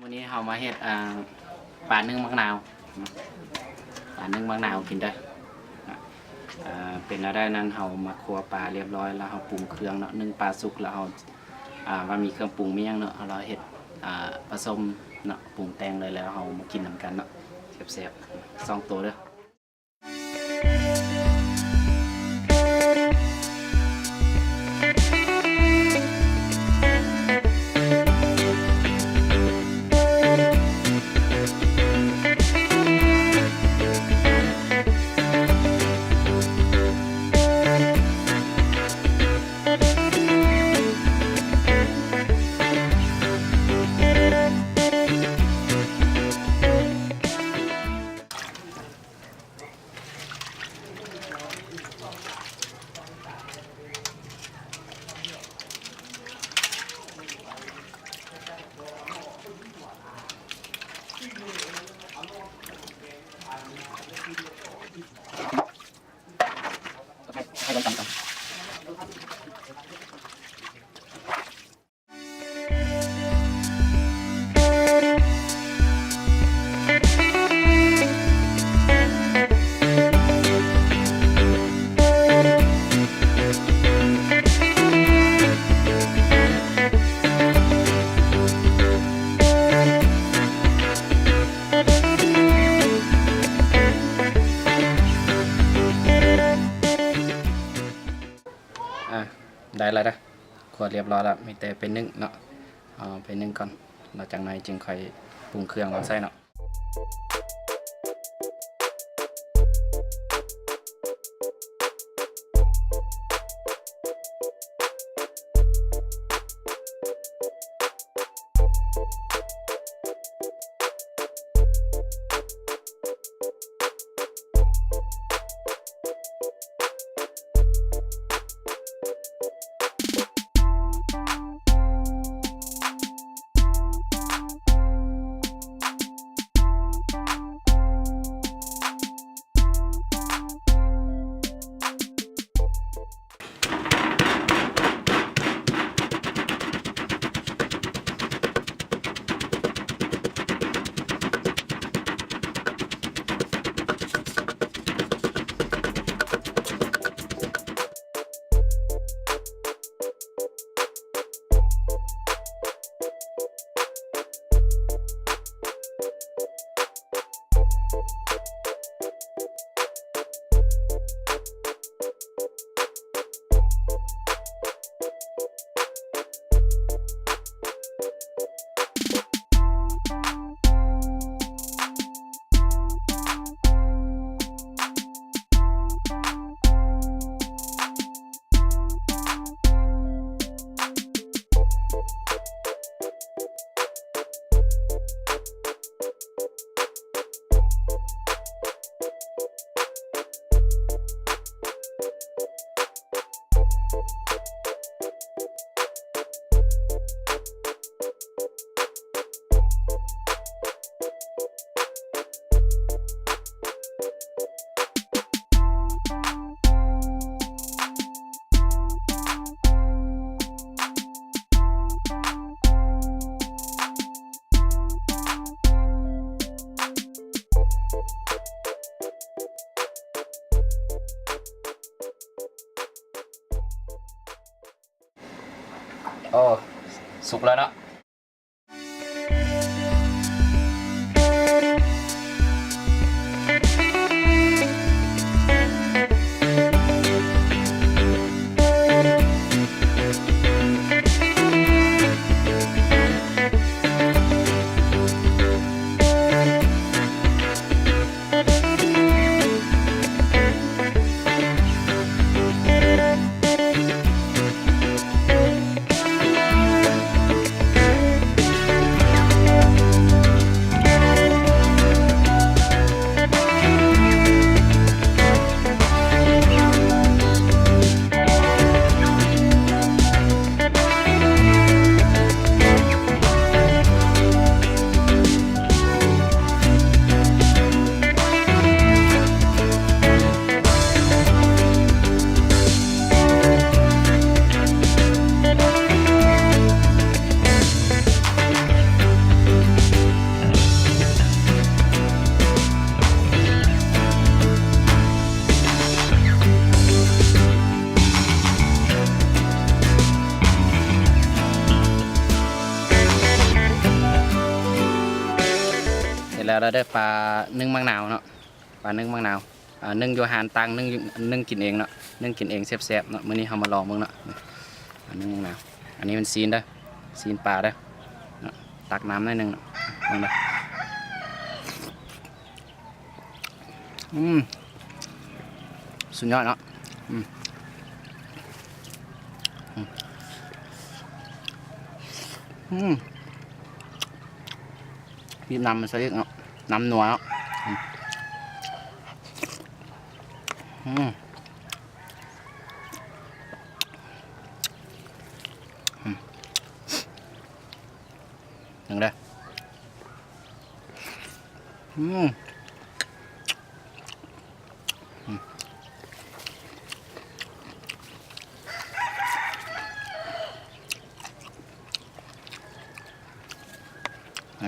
ມື້ນີ້ເຮົາມາເຮັດ ອ່າ ປາໜຶ້ງໝາກນາວ ປາໜຶ້ງໝາກນາວກິນເດີ້. ອ່າ ເປັນແນວໃດນັ້ນ ເຮົາມາຄົວປາລຽບຮ້ອຍ ແລ້ວເຮົາປຸງເຄື່ອງເນາະ. ໜຶ້ງປາສຸກແລ້ວເຮົາ ອ່າ ວ່າມີເຄື່ອງປຸງມີຫຍັງເນາະ ເຮົາເຮັດ ອ່າ ປະສົມເນາະ ປຸງແຕ່ງເລີຍ ແລ້ວເຮົາມາກິນນຳກັນເນາະ ແຊບໆ ສອງໂຕເດີ້. ອ່າ ໄດ້ແລ້ວເດີ້ ຄົວລຽບຮ້ອຍແລ້ວ ມີແຕ່ໄປໜຶ້ງເນາະ. ເອົາໄປໜຶ້ງກ່ອນ ແລ້ວຈັກໜ່ອຍຈຶ່ງຄ່ອຍປຸງເຄື່ອງລົງໃສ່ເນາະ. ໂອ້ ສຸກແລ້ວເນາະ. ໂ ແລ້ວເດີ ປາໜຶ້ງໝາກນາວເນາະ ປາໜຶ້ງໝາກນາວ ອ່າ ໜຶ້ງຢູ່ຮ້ານຕ່າງ ໜຶ້ງຢູ່ ໜຶ້ງກິນເອງເນາະ ໜຶ້ງກິນເອງແຊບໆເນາະ. ມື້ນີ້ເຮົາມາລອງເບິ່ງເນາະ ປາໜຶ້ງໝາກນາວ. ອັນນີ້ມັນຊີ້ນເດີ ຊີ້ນປາເດີເນາະ. ຕັກນ້ຳໜ້ອຍໜຶ່ງເນາະ ເບິ່ງເດີ. ອືມ ສຸດຍອດເນາະ. ອືມ ອືມ ອືມ ບີບນ້ຳມາໃສ່ອີກເນາະ ນ້ຳນົວເນາະ. ອືມ ອືມ ອືມ ຈັ່ງໃດ? ອືມ ອືມ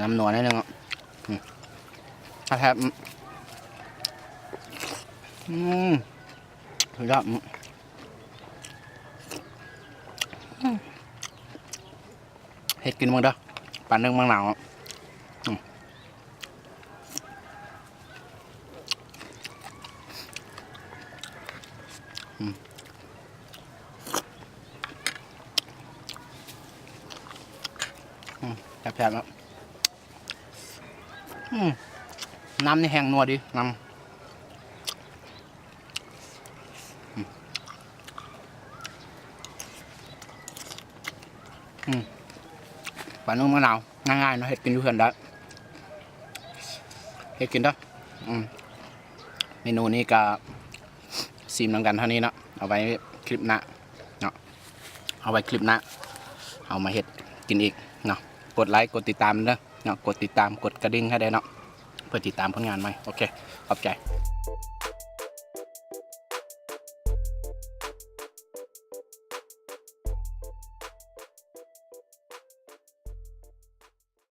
ນ້ຳນົວໜ້ອຍໜຶ່ງເນາະ. ອືມ ແຊບ ອືມ ອືມ ສຸດຍອດ ອືມ ອືມ ເຮັດກິນເບິ່ງເດີ ປາໜຶ້ງໝາກນາວ. ອືມ ອືມ ອືມ ແຊບໆເນາະ. ອືມ ນ້ຳນີ້ແຮງນົວດີ ນ້ຳ ອືມ ອືມ ປາໜຶ້ງໝາກນາວ ງ່າຍໆເນາະ ເຮັດກິນຢູ່ເຮືອນໄດ້ ເຮັດກິນເດີ. ອືມ ເມນູນີ້ກະຊີມນຳກັນເທົ່ານີ້ເນາະ ເອົາໄວ້ຄລິບໜ້າເນາະ ເອົາໄວ້ຄລິບໜ້າເຮົາມາເຮັດກິນອີກເນາະ. ກົດໄລກົດຕິດຕາມເດີເນາະ ກົດຕິດຕາມ ກົດກະດິ່ງໃຫ້ແດ່ເນາະ ເພື່ອຕິດຕາມຜົນງານໃໝ່. ໂອເຄ ຂອບໃຈ.